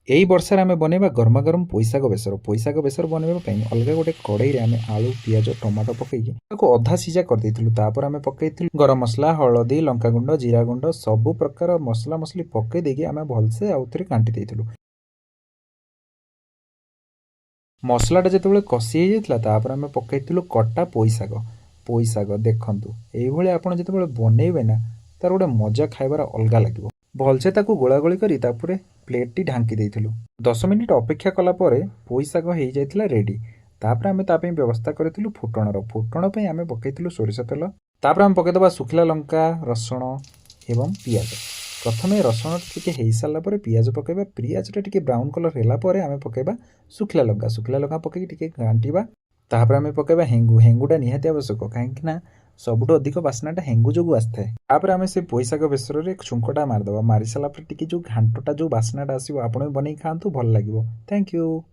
ଏଇ ବର୍ଷାରେ ଆମେ ବନେଇବା ଗରମା ଗରମ ପୋଇଶାଗ ବେସର। ପୋଇଶାଗ ବେସର ବନେଇବା ପାଇଁ ଅଲଗା ଗୋଟେ କଡ଼େଇରେ ଆମେ ଆଳୁ, ପିଆଜ, ଟମାଟୋ ପକେଇକି ତାକୁ ଅଧା ସିଝା କରିଦେଇଥିଲୁ। ତାପରେ ଆମେ ପକେଇଥିଲୁ ଗରମ ମସଲା, ହଳଦୀ, ଲଙ୍କାଗୁଣ୍ଡ, ଜିରା ଗୁଣ୍ଡ, ସବୁ ପ୍ରକାର ମସଲା ମସଲି ପକେଇ ଦେଇକି ଆମେ ଭଲସେ ଆଉଥରେ ଘାଣ୍ଟି ଦେଇଥିଲୁ। ମସଲାଟା ଯେତେବେଳେ କଷି ହେଇଯାଇଥିଲା, ତାପରେ ଆମେ ପକେଇଥିଲୁ କଟା ପୋଇଶାଗ। ପୋଇଶାଗ ଦେଖନ୍ତୁ, ଏଇଭଳି ଆପଣ ଯେତେବେଳେ ବନେଇବେ ନା, ତାର ଗୋଟେ ମଜା ଖାଇବାର ଅଲଗା ଲାଗିବ। ଭଲସେ ତାକୁ ଗୋଳାଗୋଳି କରି ତାପରେ ପ୍ଲେଟ୍ଟି ଢାଙ୍କି ଦେଇଥିଲୁ। 10 ମିନିଟ୍ ଅପେକ୍ଷା କଲା ପରେ ପୋଇଶାଗ ହେଇଯାଇଥିଲା ରେଡ଼ି। ତାପରେ ଆମେ ତା ପାଇଁ ବ୍ୟବସ୍ଥା କରିଥିଲୁ ଫୁଟଣର। ଫୁଟଣ ପାଇଁ ଆମେ ପକେଇଥିଲୁ ସୋରିଷ ତେଲ। ତାପରେ ଆମେ ପକେଇଦେବା ଶୁଖିଲା ଲଙ୍କା, ରସୁଣ ଏବଂ ପିଆଜ। ପ୍ରଥମେ ରସୁଣ ଟିକେ ହେଇସାରିଲା ପରେ ପିଆଜ ପକାଇବା। ପିଆଜଟା ଟିକେ ବ୍ରାଉନ୍ କଲର୍ ହେଲା ପରେ ଆମେ ପକାଇବା ଶୁଖିଲା ଲଙ୍କା। ଶୁଖିଲା ଲଙ୍କା ପକେଇକି ଟିକେ ଘାଣ୍ଟିବା। ତାପରେ ଆମେ ପକାଇବା ହେଙ୍ଗୁ। ହେଙ୍ଗୁଟା ନିହାତି ଆବଶ୍ୟକ, କାହିଁକି ନା ସବୁଠୁ ଅଧିକ ବାସ୍ନାଟା ହେଙ୍ଗୁ ଯୋଗୁଁ ଆସିଥାଏ। ତାପରେ ଆମେ ସେ ପୋଇଶାଗ ବେସରରେ ଛୁଙ୍କଟା ମାରିଦେବା। ମାରି ସାରିଲା ପରେ ଟିକେ ଯେଉଁ ଘାଣ୍ଟଟା, ଯେଉଁ ବାସ୍ନାଟା ଆସିବ, ଆପଣ ବି ବନେଇକି ଖାଆନ୍ତୁ, ଭଲ ଲାଗିବ। Thank you.